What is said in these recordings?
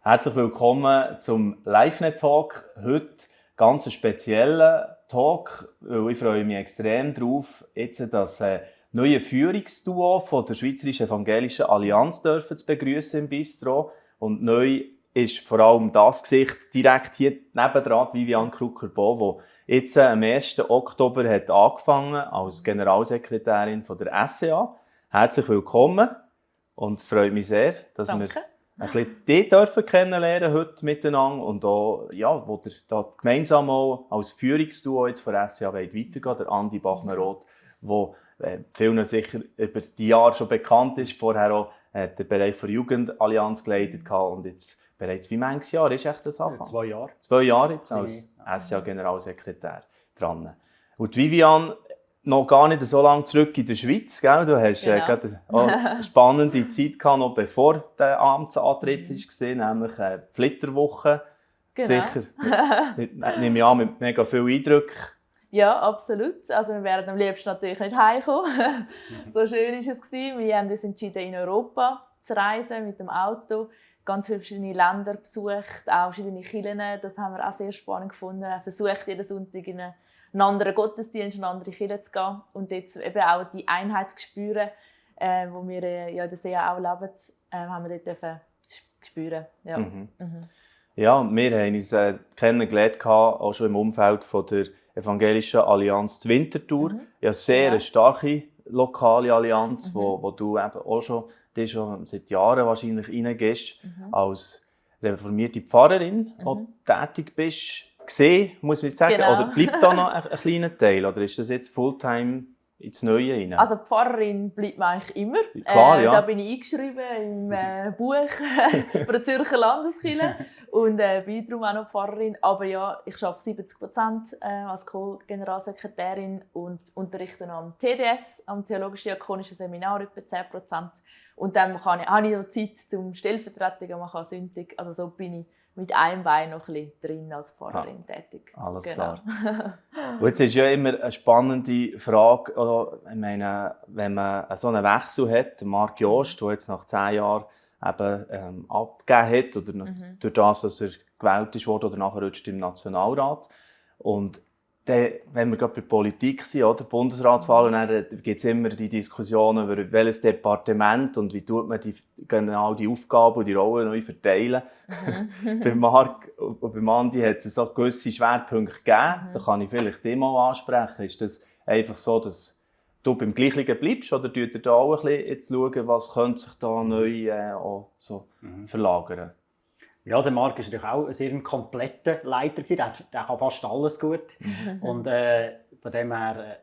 Herzlich willkommen zum LiveNet-Talk. Heute ganz einen speziellen Talk, weil ich freue mich extrem darauf, jetzt das neue Führungsduo von der Schweizerischen Evangelischen Allianz dürfen zu begrüßen im Bistro. Und neu ist vor allem das Gesicht direkt hier nebendran, Vivian Krucker-Boh, die jetzt am 1. Oktober hat angefangen als Generalsekretärin von der SCA. Herzlich willkommen und es freut mich sehr, dass wir ein bisschen die dürfen kennenlernen heute miteinander und auch, ja, wo ihr da gemeinsam auch als Führungsduo jetzt von der SCA weitergehen, der Andi Bachner-Roth, der vielen sicher über die Jahre schon bekannt ist, vorher auch den Bereich der Jugendallianz geleitet und jetzt bereits wie manches Jahr ist echt das Anfang? 2 Jahre. 2 Jahre jetzt als SCA-Generalsekretär dran. Und Vivian, noch gar nicht so lange zurück in der Schweiz, gell? Du hast gerade eine spannende Zeit gehabt, noch bevor der Amtsantritt war, nämlich die Flitterwoche. Genau. Sicher, nehme ich an, mit mega viel Eindruck. Ja, absolut. Also wir wären am liebsten natürlich nicht heimgekommen. So schön war es. Wir haben uns entschieden, in Europa zu reisen mit dem Auto. Ganz viele verschiedene Länder besucht, auch verschiedene Kirchen. Das haben wir auch sehr spannend gefunden. Versucht, jeden Sonntag in einen anderen Gottesdienst, in eine andere Kirche zu gehen. Und jetzt eben auch die Einheit zu spüren, wo wir in der See auch leben, haben wir dort spüren. Ja. Ja, und wir haben uns kennengelernt, auch schon im Umfeld von der Evangelischen Allianz zu Winterthur. Ja, sehr eine starke lokale Allianz, wo du eben auch schon seit Jahren wahrscheinlich reingehst, als reformierte Pfarrerin auch tätig bist. Gesehen, muss ich sagen, genau. Oder bleibt da noch ein kleiner Teil? Oder ist das jetzt Fulltime ins Neue rein? Also Pfarrerin bleibt man eigentlich immer. Klar, ja. Da bin ich eingeschrieben im Buch von der Zürcher Landeskirche und bin darum auch noch Pfarrerin. Aber ja, ich arbeite 70% als Co-Generalsekretärin und unterrichte noch am TDS, am Theologisch-Diakonischen Seminar, etwa 10%. Und dann habe ich noch Zeit zum Stellvertretungen machen an Sonntag. Also so bin ich mit einem Bein noch ein bisschen drin als Pfarrerin tätig. Alles klar. Und jetzt ist ja immer eine spannende Frage, oder, ich meine, wenn man so einen Wechsel hat, Marc Jost, der jetzt nach 10 Jahren eben, abgegeben hat, oder durch das, dass er gewählt wurde oder nachher rutscht im Nationalrat. Und dann, wenn wir gerade bei Politik sind, oder Bundesratswahl, dann gibt es immer die Diskussionen über welches Departement und wie tut man genau die Aufgaben und die Rollen neu verteilen. Bei Marc und bei Andi hat es so gewisse Schwerpunkte gegeben. Da kann ich vielleicht dich mal ansprechen. Ist das einfach so, dass du beim Gleichen bleibst oder schaut ihr da auch ein bisschen jetzt schauen, was könnte sich da neu auch so verlagern? Ja, der Marc war natürlich auch ein sehr kompletter Leiter. Der kann fast alles gut. Und von dem her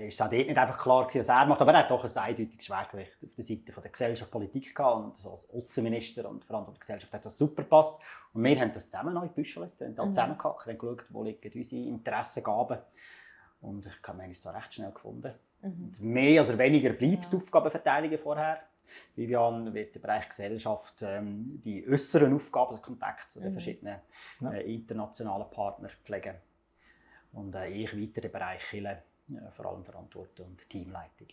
ist es auch dort nicht einfach klar, was er macht. Aber er hat doch ein eindeutiges Schwergewicht auf der Seite der Gesellschaft Politik gehabt. Und so als Außenminister und Verantwortung der Gesellschaft hat das super gepasst. Und wir haben das zusammen noch gebüschelt, haben da zusammengehackt, haben geschaut, wo liegen unsere Interessengaben. Und ich habe uns da recht schnell gefunden. Und mehr oder weniger bleibt die Aufgabenverteilung vorher. Vivian wird im Bereich Gesellschaft die äußeren Aufgaben, also Kontakt zu den verschiedenen internationalen Partnern pflegen. Und ich weiter den Bereich Kirche, vor allem Verantwortung und Teamleitung.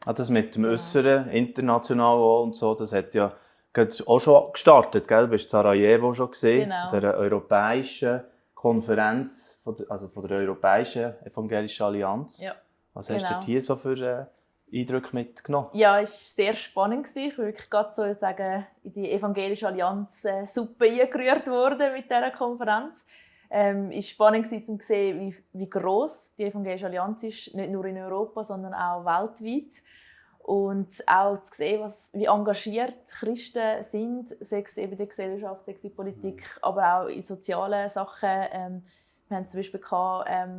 Das mit dem äußeren, international und so, das hat ja auch schon gestartet, gell? Du bist in Sarajevo schon gesehen, der europäischen Konferenz, von der Europäischen Evangelischen Allianz. Ja. Was hast du hier so für Eindrücke mitgenommen? Ja, es war sehr spannend. Ich bin wirklich gerade so sagen, in die Evangelische Allianz Suppe eingerührt worden mit dieser Konferenz. Es war spannend zu sehen, wie gross die Evangelische Allianz ist, nicht nur in Europa, sondern auch weltweit. Und auch zu sehen, wie engagiert Christen sind, sei es in der Gesellschaft, sei es in der Politik, aber auch in sozialen Sachen. Wir haben zum Beispiel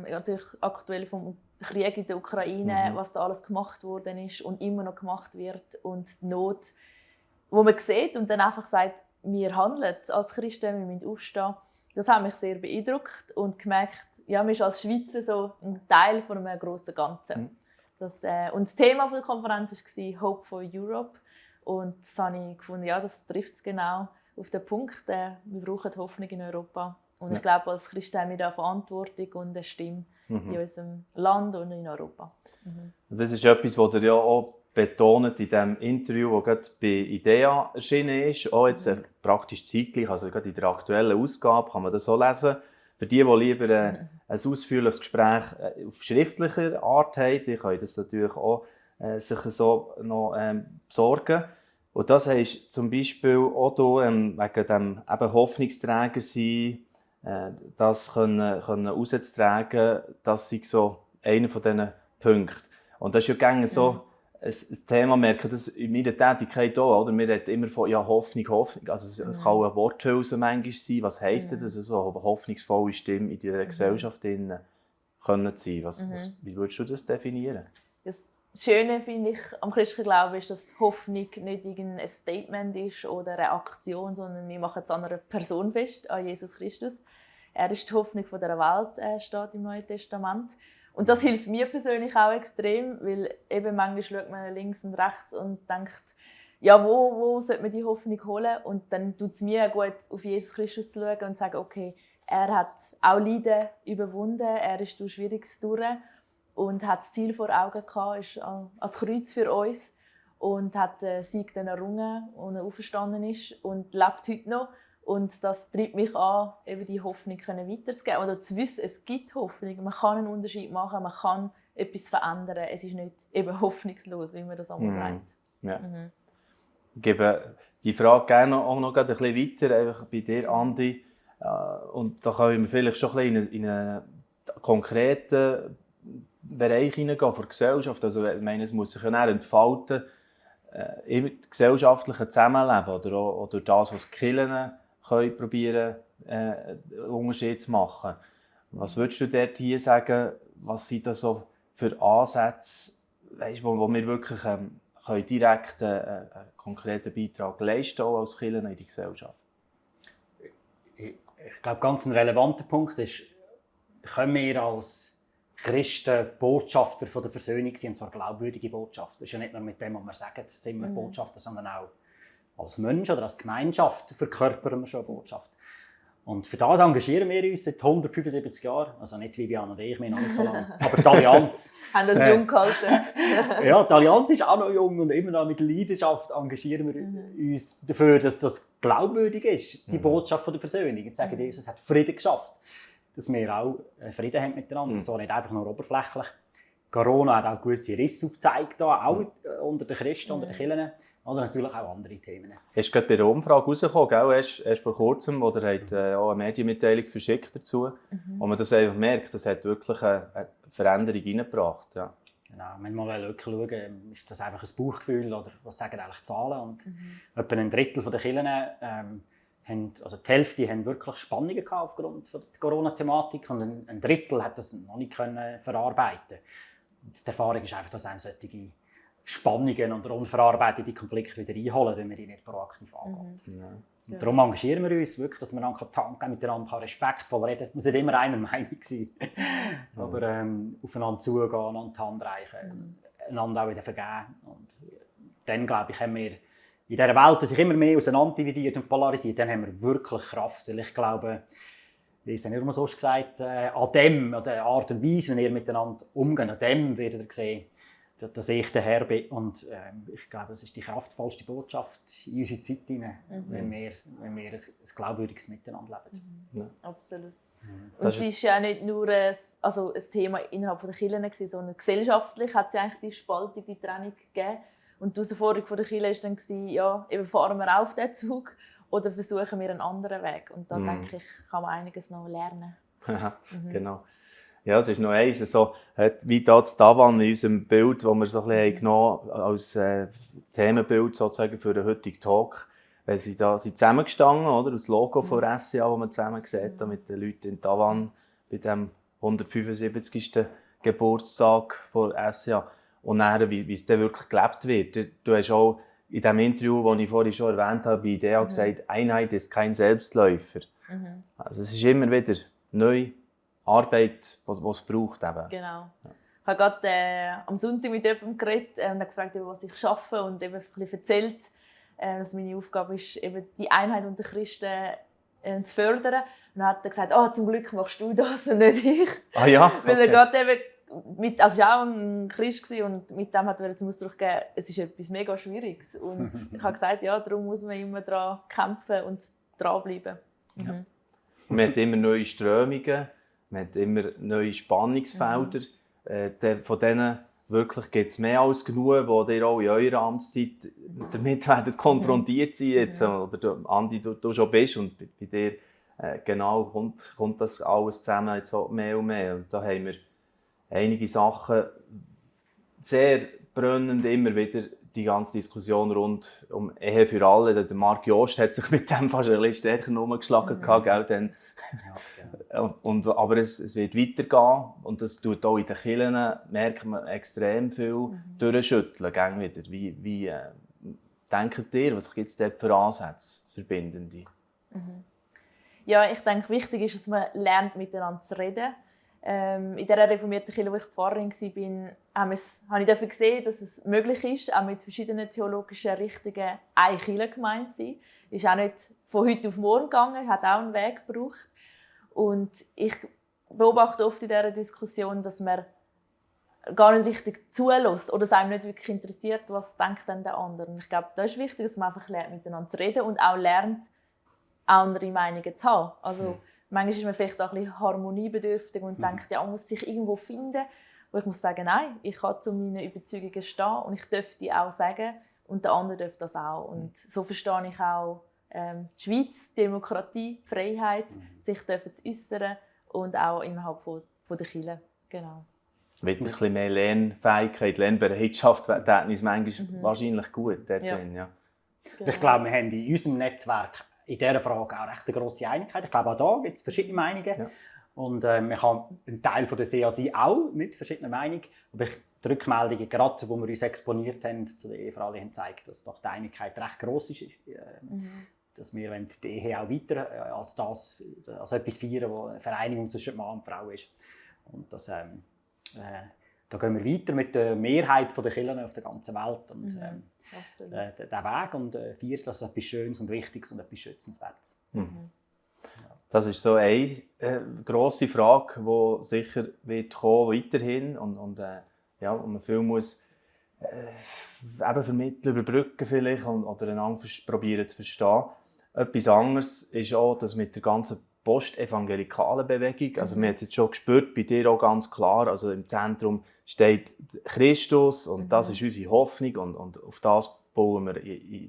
natürlich aktuell vom Krieg in der Ukraine, was da alles gemacht worden ist und immer noch gemacht wird und die Not, wo man sieht und dann einfach sagt, wir handeln als Christen, wir müssen aufstehen. Das hat mich sehr beeindruckt und gemerkt, ja, man ist als Schweizer so ein Teil von einem grossen Ganzen. Und das Thema der Konferenz war Hope for Europe und das habe ich gefunden, ja, das trifft es genau auf den Punkt. Wir brauchen Hoffnung in Europa. Und ich glaube, als Christen haben wir da Verantwortung und eine Stimme in unserem Land und in Europa. Das ist etwas, was ihr ja auch betont in diesem Interview, das gerade bei IDEA erschienen ist, auch jetzt praktisch zeitgleich, also gerade in der aktuellen Ausgabe kann man das so lesen. Für die lieber ein ausführliches Gespräch auf schriftlicher Art haben, die können das natürlich auch sich so noch besorgen. Und das heisst zum Beispiel auch hier, wegen dem eben Hoffnungsträger sein, das können rauszutragen, das ist so einer von diesen Punkten. Und das ist ja gerne so ein Thema, merke das in meiner Tätigkeit auch, oder? Wir reden immer von Hoffnung. Also es kann auch eine Worthülse manchmal sein. Was heisst das, so eine hoffnungsvolle Stimme in dieser Gesellschaft sein können sein? Wie würdest du das definieren? Das Schöne finde ich am christlichen Glauben ist, dass Hoffnung nicht irgendein Statement ist oder eine Aktion, sondern wir machen es an einer Person fest, an Jesus Christus. Er ist die Hoffnung dieser Welt, steht im Neuen Testament. Und das hilft mir persönlich auch extrem, weil eben manchmal schaut man links und rechts und denkt, ja, wo sollte man die Hoffnung holen? Und dann tut es mir gut, auf Jesus Christus zu schauen und zu sagen, okay, er hat auch Leiden überwunden, er ist durch Schwieriges durch und hat das Ziel vor Augen gehabt, ist als Kreuz für uns und hat den Sieg dann errungen und er auferstanden ist und lebt heute noch. Und das treibt mich an, eben die Hoffnung weiterzugeben oder zu wissen, es gibt Hoffnung, man kann einen Unterschied machen, man kann etwas verändern. Es ist nicht eben hoffnungslos, wie man das einmal sagt. Ja. Ich gebe die Frage gerne auch noch ein bisschen weiter, einfach bei dir, Andi. Und da können wir vielleicht schon ein bisschen in einen konkreten Bereich hineingehen von der Gesellschaft. Also, ich meine, es muss sich ja entfalten im gesellschaftlichen Zusammenleben oder auch durch das, was die Kirchen können probieren, einen Unterschied zu machen. Was würdest du dort hier sagen, was sind da so für Ansätze, weißt, wo wir wirklich können direkt einen konkreten Beitrag leisten auch als Kirchen in die Gesellschaft? Ich glaube, ganz ein relevanter Punkt ist, können wir als Christen Botschafter von der Versöhnung sein, und zwar glaubwürdige Botschafter. Das ist ja nicht nur mit dem, was wir sagen, sind wir Botschafter, sondern auch als Mensch oder als Gemeinschaft verkörpern wir schon eine Botschaft. Und für das engagieren wir uns seit 175 Jahren. Also nicht Vivian und ich, wir noch nicht so lange. Aber die Allianz. Haben das jung gehalten. Ja, die Allianz ist auch noch jung und immer noch mit Leidenschaft engagieren wir uns dafür, dass das glaubwürdig ist, die Botschaft von der Versöhnung. Jetzt sagen Jesus hat Frieden geschafft. Dass wir auch Frieden haben miteinander, so nicht einfach nur oberflächlich. Corona hat auch gewisse Risse aufgezeigt, auch unter den Christen, unter den Kirchen. Oder natürlich auch andere Themen. Hast du gerade bei der Umfrage rausgekommen, gell? Erst vor kurzem, oder hat auch eine Medienmitteilung verschickt dazu, wo man das einfach merkt, das hat wirklich eine Veränderung reingebracht. Ja. Genau, wenn man wirklich schauen, ist das einfach ein Bauchgefühl oder was sagen eigentlich Zahlen? Und etwa ein Drittel der Kirchen also die Hälfte haben wirklich Spannungen gehabt aufgrund der Corona-Thematik und ein Drittel hat das noch nicht verarbeiten. Und die Erfahrung ist einfach, dass einem solche Spannungen oder unverarbeitete Konflikte wieder einholen, wenn wir die nicht proaktiv angehen. Und darum engagieren wir uns wirklich, dass man miteinander respektvoll reden kann. Man muss nicht immer einer Meinung sein. Aber aufeinander zugehen, einander die Hand reichen, einander auch wieder vergeben. Und dann, glaube ich, haben wir in dieser Welt, die sich immer mehr auseinander dividiert und polarisiert, dann haben wir wirklich Kraft. Weil ich glaube, wie es immer so gesagt, an dem, an der Art und Weise, wie ihr miteinander umgeht, an dem werdet ihr sehen, dass ich der Herr bin. Und ich glaube, das ist die kraftvollste Botschaft in unsere Zeit hinein, wenn wir ein glaubwürdiges Miteinander leben. Ja. Absolut. Und es ist ja nicht nur ein Thema innerhalb der Kirchen, sondern gesellschaftlich hat es ja eigentlich die Spaltung, die Trennung gegeben. Und die Herausforderung der Kirche war dann, ja, eben fahren wir auf diesen Zug oder versuchen wir einen anderen Weg. Und da denke ich, kann man einiges noch lernen. Genau. Ja, es ist noch eins, so, wie da zu Tavan in unserem Bild, das wir so ein bisschen genommen als Themenbild sozusagen für den heutigen Talk. Weil sie da sind zusammengestanden, oder? Das Logo von SCA, das man zusammen sieht, mit den Leuten in Tavan bei dem 175. Geburtstag von SCA. Und dann, wie es dann wirklich gelebt wird. Du hast auch in dem Interview, das ich vorhin schon erwähnt habe, bei IDEA gesagt, Einheit ist kein Selbstläufer. Also es ist immer wieder neu Arbeit, die es braucht. Eben. Genau. Ich habe gerade am Sonntag mit jemandem geredet und gefragt, was ich arbeite und eben ein bisschen erzählt, dass meine Aufgabe ist, eben die Einheit unter Christen zu fördern. Und dann hat er gesagt, zum Glück machst du das und nicht ich. Ah ja? Weil er gerade eben also es war auch ein Christ und mit dem hat er zum Ausdruck gegeben, es ist etwas mega Schwieriges. Und ich habe gesagt, ja, darum muss man immer daran kämpfen und dranbleiben. Ja. Man hat immer neue Strömungen, man hat immer neue Spannungsfelder. Von denen wirklich gibt es mehr als genug, die ihr auch in eurer Amtszeit damit werden konfrontiert sein jetzt. Oder Andi, du schon bist und bei dir genau kommt das alles zusammen jetzt auch mehr und mehr. Und da haben wir einige Sachen sehr brennend immer wieder die ganze Diskussion rund um Ehe für alle. Der Marc Jost hat sich mit dem fast ein bisschen stärker umgeschlagen. Gell? Aber es wird weitergehen und das tut auch in den Kirchen, merkt man extrem viel durchschütteln. Wieder. Wie denkt ihr, was gibt es dort für Ansätze, verbindende? Ja, ich denke, wichtig ist, dass man lernt, miteinander zu reden. In dieser reformierten Kirche, wo ich Pfarrerin war, habe ich gesehen, dass es möglich ist, auch mit verschiedenen theologischen Richtungen eine Kirchengemeinde zu sein. Ist auch nicht von heute auf morgen gegangen, hat auch einen Weg gebraucht. Und ich beobachte oft in dieser Diskussion, dass man gar nicht richtig zulässt oder es einem nicht wirklich interessiert, was denkt denn der andere. Ich glaube, da ist wichtig, dass man einfach lernt, miteinander zu reden und auch lernt, andere Meinungen zu haben. Also, manchmal ist man vielleicht auch ein bisschen harmoniebedürftig und denkt, ja, man muss sich irgendwo finden. Wo ich muss sagen, nein, ich kann zu meinen Überzeugungen stehen und ich darf die auch sagen und der andere darf das auch. Und so verstehe ich auch die Schweiz, die Demokratie, die Freiheit, sich dürfen zu äußern und auch innerhalb der Kirche. Genau. Wieder ein bisschen mehr Lernfähigkeit, Lernbereitschaft wäre uns manchmal wahrscheinlich gut. Dort drin, ja. Genau. Ich glaube, wir haben in unserem Netzwerk in dieser Frage auch recht eine grosse Einigkeit. Ich glaube, auch da gibt es verschiedene Meinungen. Ja. Und man kann einen Teil von der CASI auch mit verschiedenen Meinungen. Aber die Rückmeldungen, gerade wo wir uns exponiert haben zu der Ehe für alle, haben gezeigt, dass doch die Einigkeit recht gross ist. Dass wir die Ehe auch weiter als etwas feiern, wo eine Vereinigung zwischen Mann und Frau ist. Und das, da gehen wir weiter mit der Mehrheit der Kirchen auf der ganzen Welt. Und, den Weg und feiern das etwas Schönes und Wichtiges und etwas Schützenswertes. Das ist so eine grosse Frage, die sicher wird kommen, weiterhin und man viel muss eben vermitteln, überbrücken vielleicht oder einander probieren zu verstehen. Etwas anderes ist auch, dass mit der ganzen postevangelikalen Bewegung, also wir haben es jetzt schon gespürt, bei dir auch ganz klar, also im Zentrum steht Christus und das ist unsere Hoffnung und auf das bauen wir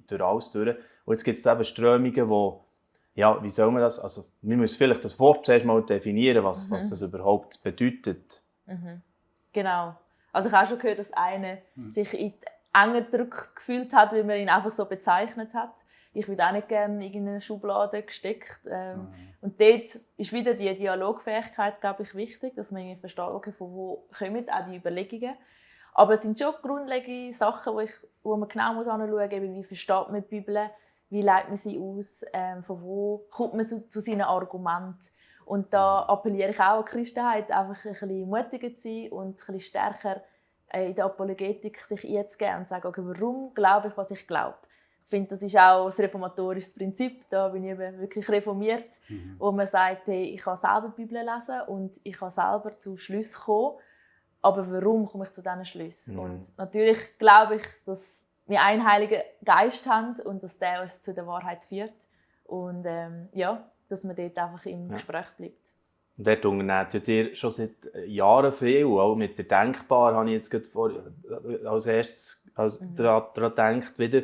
durch alles durch. Und jetzt gibt es eben Strömungen, wo, ja, wie soll man das, also wir müssen vielleicht das Wort zuerst mal definieren, was das überhaupt bedeutet. Genau. Also ich habe auch schon gehört, dass einer sich in die Enge gedrückt gefühlt hat, weil man ihn einfach so bezeichnet hat. Ich würde auch nicht gerne in eine Schublade gesteckt. Und dort ist wieder die Dialogfähigkeit, glaube ich, wichtig, dass man versteht, okay, von wo kommen auch die Überlegungen. Aber es sind schon grundlegende Sachen, wo man genau anschauen muss, wie versteht man die Bibel, wie leitet man sie aus, von wo kommt man zu seinen Argumenten. Und da appelliere ich auch an die Christenheit, einfach ein bisschen mutiger zu sein und ein bisschen stärker in der Apologetik sich einzugeben und zu sagen, okay, warum glaube ich, was ich glaube. Ich finde, das ist auch ein reformatorisches Prinzip. Da bin ich eben wirklich reformiert, wo man sagt, hey, ich kann selber die Bibel lesen und ich kann selber zu Schlüssen kommen. Aber warum komme ich zu diesen Schlüssen? Und natürlich glaube ich, dass wir einen Heiligen Geist haben und dass der uns zu der Wahrheit führt. Und dass man dort einfach im Gespräch bleibt. Und dort unternehmt ihr schon seit Jahren viel, auch mit der Denkbar, habe ich jetzt gerade als erstes daran gedacht, wieder,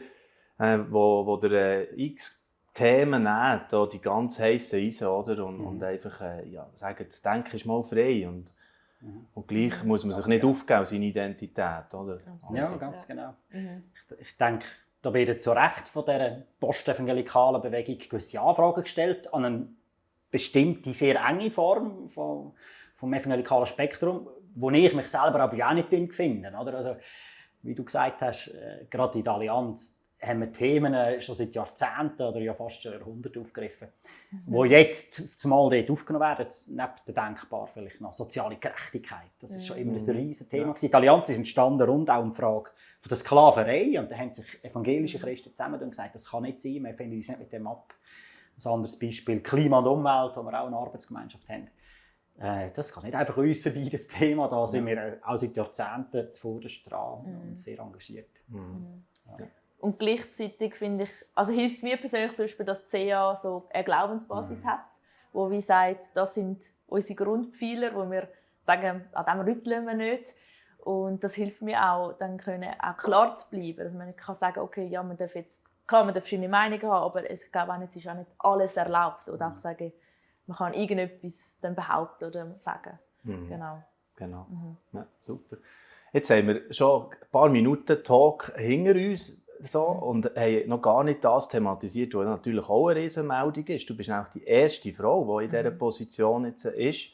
wo der x Themen nimmt, die ganz heissen Eisen, oder? Und einfach sagen, das Denken ist mal frei. Und gleich muss man sich nicht aufgeben, seine Identität. Oder? Ja, ganz genau. Ich denke, da werden zu Recht von dieser postevangelikalen Bewegung gewisse Anfragen gestellt an eine bestimmte, sehr enge Form vom evangelikalen Spektrum, wo ich mich selber aber auch nicht drin finde. Oder? Also, wie du gesagt hast, gerade in der Allianz haben wir Themen schon seit Jahrzehnten oder ja fast schon Jahrhunderten aufgegriffen, die jetzt zumal dort aufgenommen werden, neben der Denkbar vielleicht noch soziale Gerechtigkeit. Das ist schon immer ein riesiges Thema. Die Allianz ist entstanden rund auch um die Frage von der Sklaverei und da haben sich evangelische Christen zusammen und gesagt, das kann nicht sein, wir finden uns nicht mit dem ab. Ein anderes Beispiel, Klima und Umwelt, wo wir auch eine Arbeitsgemeinschaft haben. Das kann nicht einfach uns vorbei, das Thema. Da sind wir auch seit Jahrzehnten zuvorderst dran und sehr engagiert. Ja. Und gleichzeitig finde ich, also hilft es mir persönlich zum Beispiel, dass die CA so eine Glaubensbasis hat, wo wie sagt, das sind unsere Grundpfeiler, wo wir sagen, an dem rütteln wir nicht. Und das hilft mir auch, dann auch klar zu bleiben, dass man nicht sagen kann, okay, ja, man darf jetzt, klar, man darf verschiedene Meinungen haben, aber ich glaube auch, es ist auch nicht alles erlaubt oder auch sagen, man kann irgendetwas dann behaupten oder sagen. Genau. Ja, super. Jetzt haben wir schon ein paar Minuten Talk hinter uns so, und haben noch gar nicht das thematisiert, was natürlich auch eine Riesenmeldung ist. Du bist auch die erste Frau, die in dieser Position jetzt ist,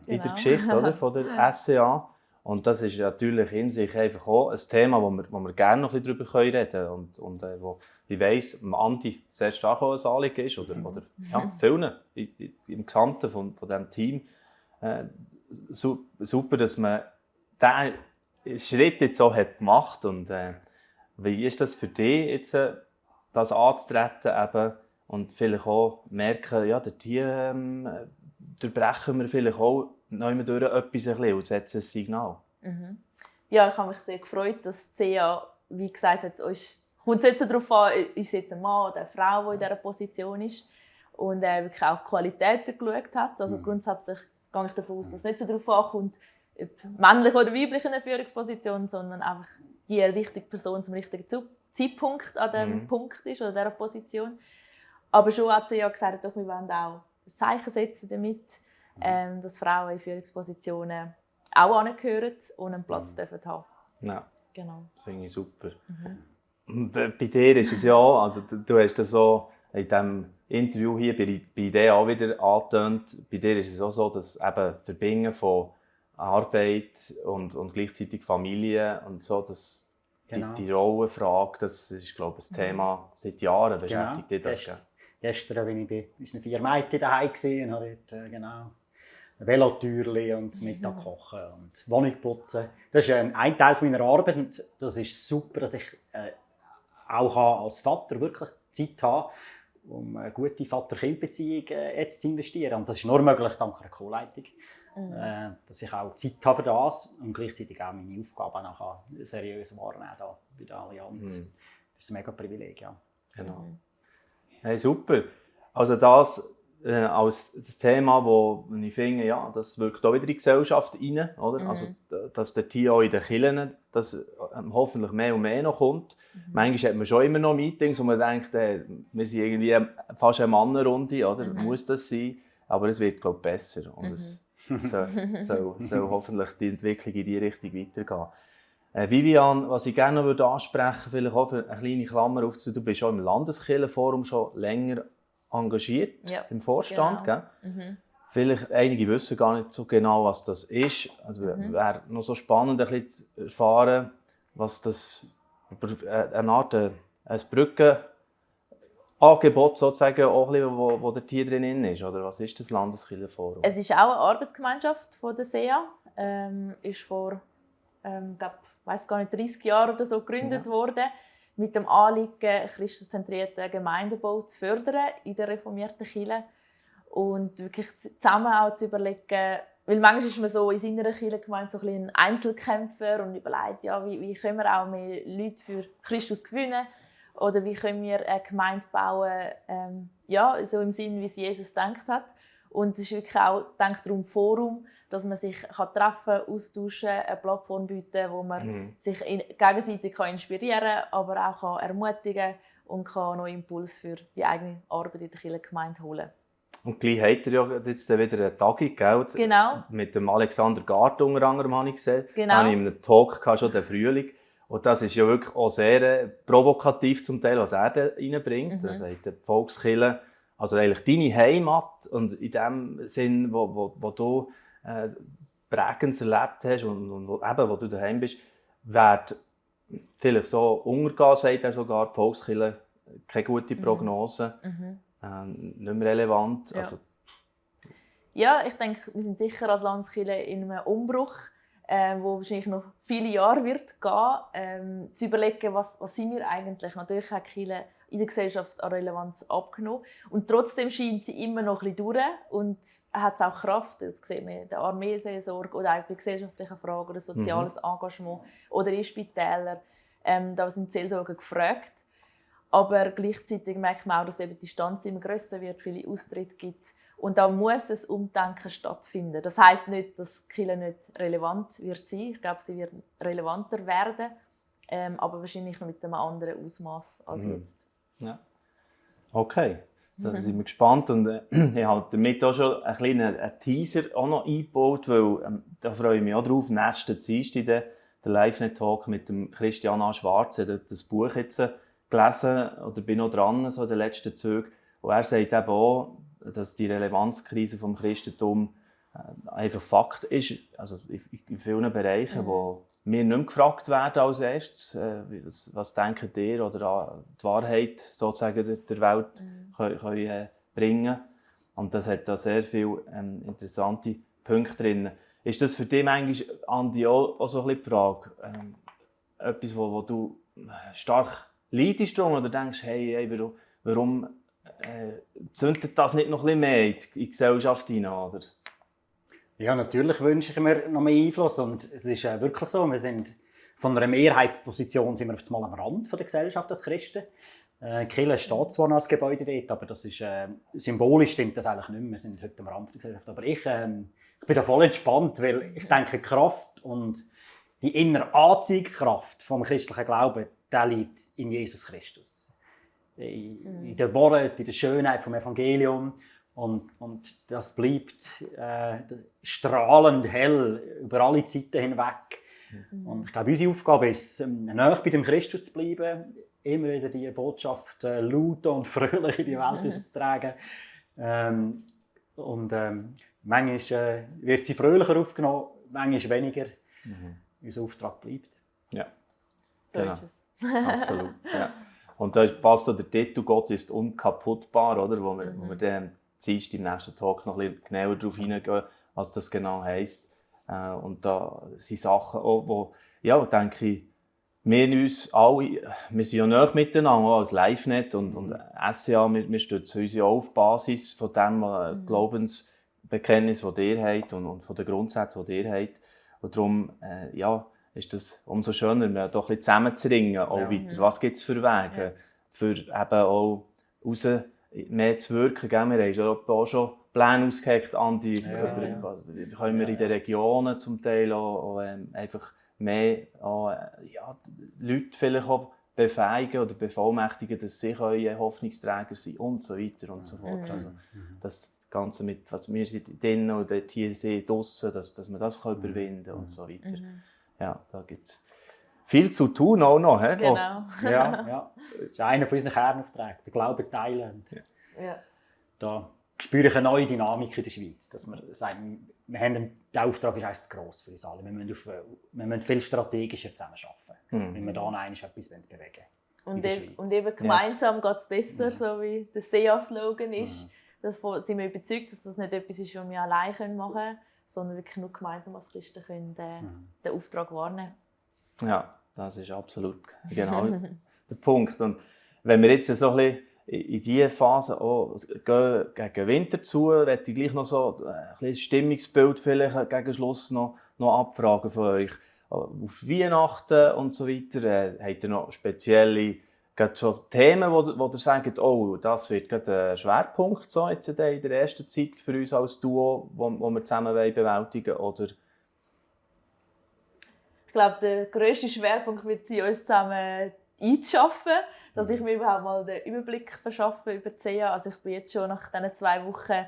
in der Geschichte oder, von der SCA. Und das ist natürlich in sich einfach auch ein Thema, wo wir gerne noch ein bisschen darüber reden können und wo ich weiss, Andi sehr stark auch ein Anliegen ist oder ja, vielen im Gesamten von diesem Team. Super, dass man diesen Schritt jetzt so hat gemacht hat. Wie ist das für dich, jetzt, das anzutreten eben, und vielleicht auch merken, ja, hier durchbrechen wir vielleicht auch noch immer durch etwas ein bisschen und setzen ein Signal? Ja, ich habe mich sehr gefreut, dass die CA, wie gesagt hat, kommt es nicht so darauf an, ist jetzt ein Mann oder eine Frau, die in dieser Position ist und wirklich auch auf die Qualitäten geschaut hat. Also grundsätzlich gehe ich davon aus, dass es nicht so darauf ankommt, ob männlich oder weiblich in einer Führungsposition, sondern einfach die richtige Person zum richtigen Zeitpunkt an diesem Punkt ist oder dieser Position. Aber schon hat sie ja gesagt, doch, wir wollen auch ein Zeichen setzen damit, dass Frauen in Führungspositionen auch angehören und einen Platz dürfen haben. Ja, genau. Das finde ich super. Und bei dir ist es ja, also du hast das so in diesem Interview hier bei dir auch wieder angetönt, bei dir ist es auch so, dass eben Verbinden von Arbeit und gleichzeitig Familie und so, dass die Rollenfrage, das ist, glaube ich, ein Thema seit Jahren beschäftigt dich das. Gestern war ich bei unseren 4 Mädchen daheim und habe dort Velotürchen und Mittag kochen und Wohnung putzen. Das ist ein Teil meiner Arbeit und das ist super, dass ich auch als Vater wirklich Zeit habe, um eine gute Vater-Kind-Beziehung jetzt zu investieren. Und das ist nur möglich dank einer Co-Leitung. Dass ich auch Zeit habe für das und gleichzeitig auch meine Aufgaben nachher seriös wahrnehmen bei der Allianz. Das ist ein mega Privileg, ja. Genau. Hey, super. Also das als das Thema, wo ich finde, ja, das wirkt auch wieder in die Gesellschaft rein, oder? Also, dass der Tier auch in den Kirchen, dass hoffentlich mehr und mehr noch kommt. Manchmal hat man schon immer noch Meetings, wo man denkt, wir sind irgendwie fast eine Mannenrunde, oder? Muss das sein? Aber es wird, glaube ich, besser. Und es soll hoffentlich die Entwicklung in diese Richtung weitergehen. Vivian, was ich gerne noch ansprechen würde, vielleicht auch für eine kleine Klammer aufzunehmen, du bist auch im Landeskirchenforum schon länger engagiert, im Vorstand. Genau. Vielleicht einige wissen gar nicht so genau, was das ist. Also wäre noch so spannend, ein bisschen zu erfahren, was das eine Art ein Brückenangebot sozusagen auch ein bisschen, wo der Tier drin ist. Oder was ist das Landeskirchenforum? Es ist auch eine Arbeitsgemeinschaft von der SEA. Ist vor, weiß gar nicht, 30 Jahren oder so gegründet worden, mit dem Anliegen, christuszentrierten Gemeindebau zu fördern in der reformierten Kirche. Und wirklich zusammen auch zu überlegen, weil manchmal ist man so in seiner Kirchengemeinde so ein bisschen ein Einzelkämpfer und überlegt, ja, wie können wir auch mehr Leute für Christus gewinnen oder wie können wir eine Gemeinde bauen, so im Sinn, wie es Jesus gedacht hat. Und es ist wirklich auch darum Forum, dass man sich treffen kann, austauschen, eine Plattform bieten, wo man sich gegenseitig inspirieren kann, aber auch ermutigen und neue Impulse für die eigene Arbeit in der Kirchengemeinde holen. Und gleich habt ihr ja jetzt wieder eine Tagung, gell? Genau. Mit dem Alexander Gart unter anderem, habe ich gesehen. Genau. Da hatte ich in einem Talk schon den Frühling. Und das ist ja wirklich auch sehr provokativ zum Teil, was er da reinbringt. Er sagt, die Volkskirche, also eigentlich deine Heimat und in dem Sinn, wo du Prägendes erlebt hast und wo du daheim bist, wird vielleicht so untergehen, sagt er sogar, die Volkskirche keine gute Prognose, nicht mehr relevant. Ja. Also, ja, ich denke, wir sind sicher als Landeskirche in einem Umbruch, wo wahrscheinlich noch viele Jahre wird gehen, zu überlegen, was sind wir eigentlich. Natürlich hat die Kirche in der Gesellschaft an Relevanz abgenommen. Und trotzdem scheint sie immer noch ein bisschen durch und hat auch Kraft. Das sieht man in der Armeeseelsorge oder auch bei gesellschaftlichen Fragen oder soziales Engagement oder in Spitälern. Da sind die Seelsorger gefragt. Aber gleichzeitig merkt man auch, dass eben die Distanz immer grösser wird, viele Austritte gibt. Und da muss ein Umdenken stattfinden. Das heisst nicht, dass die Kirche nicht relevant wird sein. Ich glaube, sie wird relevanter werden, aber wahrscheinlich noch mit einem anderen Ausmaß als jetzt. Ja. Okay, da sind wir gespannt. Und ich habe damit auch schon einen kleinen Teaser auch noch eingebaut, weil da freue ich mich auch drauf. Nächsten Dienstag der LiveNet-Talk mit dem Christian A. Schwarz. Er hat das Buch jetzt gelesen oder bin noch dran, so in den letzten Zügen. Und er sagt eben auch, dass die Relevanzkrise des Christentums einfach Fakt ist. Also in vielen Bereichen, wo wir nicht mehr gefragt werden als erstes, was denkt ihr oder die Wahrheit sozusagen der Welt können bringen. Und das hat da sehr viele interessante Punkte drin. Ist das für dich manchmal, Andi, auch so ein bisschen die Frage, etwas, wo du stark leidest oder denkst, hey, warum zündet das nicht noch ein bisschen mehr in die Gesellschaft hinein? Oder? Ja, natürlich wünsche ich mir noch mehr Einfluss. Und es ist wirklich so, wir sind von einer Mehrheitsposition sind wir auf einmal am Rand der Gesellschaft als Christen. Die Kirche steht zwar noch als Gebäude dort, aber das ist, symbolisch stimmt das eigentlich nicht mehr. Wir sind heute am Rand der Gesellschaft. Aber ich bin da voll entspannt, weil ich denke, die Kraft und die innere Anziehungskraft vom christlichen Glauben, der liegt in Jesus Christus. In der Wahrheit, in der Schönheit vom Evangelium. Und das bleibt strahlend hell über alle Zeiten hinweg. Und ich glaube, unsere Aufgabe ist es, nahe bei dem Christus zu bleiben, immer wieder diese Botschaft laut und fröhlich in die Welt zu tragen. Manchmal wird sie fröhlicher aufgenommen, manchmal weniger. Unser Auftrag bleibt. Ja, So genau. ist es. Absolut. Ja. Und da passt auch der Titel «Gott ist unkaputtbar», oder? Wo wir dann Dienstag im nächsten Talk noch ein bisschen genauer darauf hineingehen, was das genau heisst. Und da sind Sachen auch, wo, ja, denke ich, wir uns alle, wir sind ja nahe miteinander, auch als LiveNet und SCA, wir stützen uns ja auch auf Basis von dem Glaubensbekenntnis, das ihr habt und von den Grundsätzen, die ihr habt. Und darum, ist das umso schöner, doch ein bisschen zusammenzuringen, auch weiter. Was gibt es für Wege, für eben auch raus mehr zu wirken? Gell? Wir haben ja auch schon Pläne ausgeheckt, Andi, können wir in den Regionen zum Teil auch einfach mehr Leute vielleicht auch befähigen oder bevollmächtigen, dass sie Hoffnungsträger sind und so weiter und so fort. Also, das Ganze mit, was wir sind drinnen oder hier sind draussen, dass wir das überwinden können und so weiter. Ja, da gibt es viel zu tun auch noch. He? Genau. Ja. Das ist einer von unseren Kernaufträgen, der Glaube teilen. Ja. Da spüre ich eine neue Dynamik in der Schweiz. Dass wir sagen, der Auftrag ist eigentlich zu gross für uns alle. Wir müssen viel strategischer zusammenarbeiten, wenn wir da einmal etwas bewegen wollen. Und eben gemeinsam geht es besser, so wie der SEA-Slogan ist. Davon sind wir überzeugt, dass das nicht etwas ist, was wir allein machen können, sondern wirklich nur gemeinsam als Christen können den Auftrag wahrnehmen. Ja, das ist absolut genau der Punkt. Und wenn wir jetzt so ein bisschen in diese Phase auch gegen Winter zu, möchte ich gleich noch so ein Stimmungsbild vielleicht gegen Schluss noch abfragen von euch. Auf Weihnachten und so weiter, habt ihr noch spezielle schon Themen, wo ihr sagt, oh, das wird gerade ein Schwerpunkt so jetzt in der ersten Zeit für uns als Duo, wo wir zusammen bewältigen wollen? Oder? Ich glaube, der grösste Schwerpunkt wird sein, uns zusammen einzuschaffen, dass ich mir überhaupt mal den Überblick verschaffe über die CEA. Also ich bin jetzt schon nach diesen 2 Wochen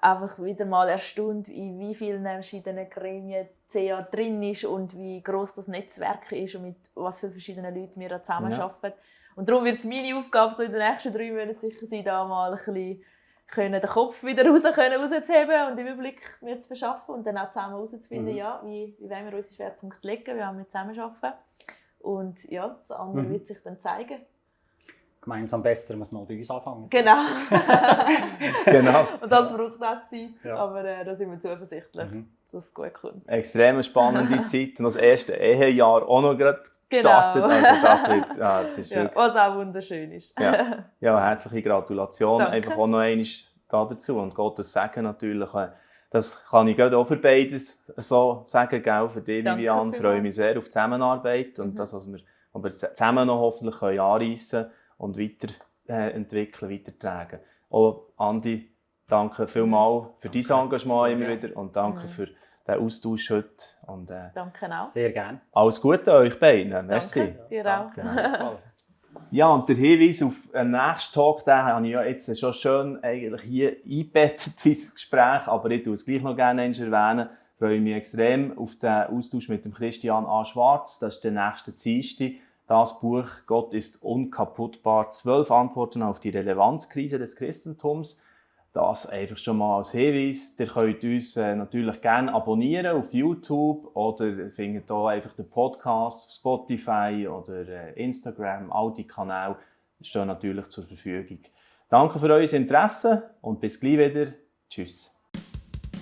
einfach wieder mal erstaunt, in wie vielen verschiedenen Gremien die CEA drin ist und wie gross das Netzwerk ist und mit was für verschiedenen Leuten wir da zusammenarbeiten. Und darum wird es meine Aufgabe, so in den nächsten 3 Monaten sicher sein, da mal ein bisschen den Kopf wieder rauszuheben und den Überblick mir zu verschaffen und dann auch zusammen herauszufinden, wie wollen wir unsere Schwerpunkte legen, wie wollen wir zusammenarbeiten. Und ja, das andere wird sich dann zeigen. Gemeinsam besser muss mal bei uns anfangen. Genau. Genau. Und das braucht auch Zeit, Ja. aber da sind wir zuversichtlich, dass es gut kommt. Extrem spannende Zeit. Und das erste Ehejahr auch noch gerade gestartet. Also das ist wirklich, was auch wunderschön ist. ja, herzliche Gratulation. Danke. Einfach auch noch einmal dazu. Und Gottes Segen natürlich. Das kann ich auch für beides so sagen, gell? Für dich, Vivian. Ich freue mich sehr auf die Zusammenarbeit und das, was wir zusammen noch hoffentlich anreissen können und weiterentwickeln, weitertragen. Auch Andi, danke vielmals für dein Engagement immer wieder und danke für den Austausch heute. Und, danke auch. Sehr gerne. Alles Gute an euch beiden. Merci. Danke, dir auch. Danke. Ja, und der Hinweis auf den nächsten Talk, den habe ich ja jetzt schon schön eigentlich hier eingebettet, dieses Gespräch, aber ich tue es gleich noch gerne erwähnen. Ich freue mich extrem auf den Austausch mit dem Christian A. Schwarz. Das ist der nächste Dienstag. Das Buch «Gott ist unkaputtbar. 12 Antworten auf die Relevanzkrise des Christentums». Das einfach schon mal als Hinweis. Ihr könnt uns natürlich gerne abonnieren auf YouTube oder ihr findet hier einfach den Podcast auf Spotify oder Instagram. All die Kanäle stehen natürlich zur Verfügung. Danke für euer Interesse und bis gleich wieder. Tschüss.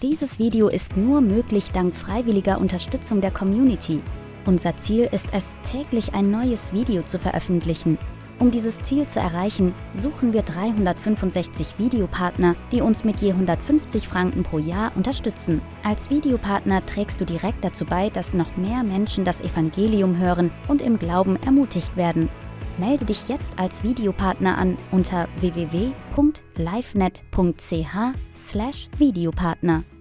Dieses Video ist nur möglich dank freiwilliger Unterstützung der Community. Unser Ziel ist es, täglich ein neues Video zu veröffentlichen. Um dieses Ziel zu erreichen, suchen wir 365 Videopartner, die uns mit je 150 Franken pro Jahr unterstützen. Als Videopartner trägst du direkt dazu bei, dass noch mehr Menschen das Evangelium hören und im Glauben ermutigt werden. Melde dich jetzt als Videopartner an unter www.livenet.ch/Videopartner.